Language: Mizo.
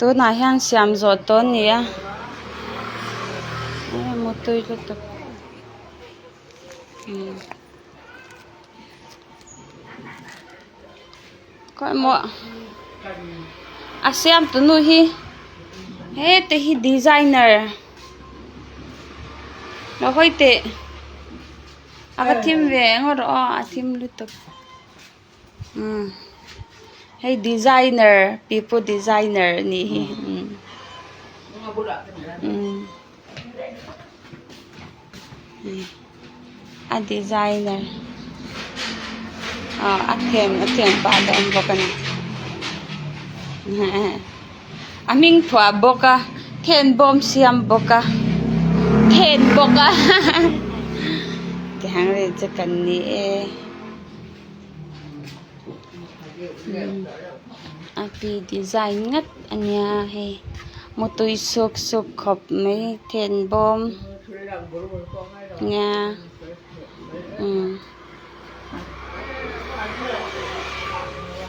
Tunah hian siam zawh tawh a ni a mutui lutuk umm khawimaw a siam tunu hi hete hi designer lo hawi teh a va thim ve ngawt rawh aw a thim lutuk. Umm hei designer pipu designer a nih hi umm umm a designer aw a them a them pah te a awm bawk a ni a hming phuah bawk a then bawm siam bawk a then bawk a tiang vel chu kan ni e. A pi design ngat a nia hei mutui suk suk khawp mai then bawm nia umm.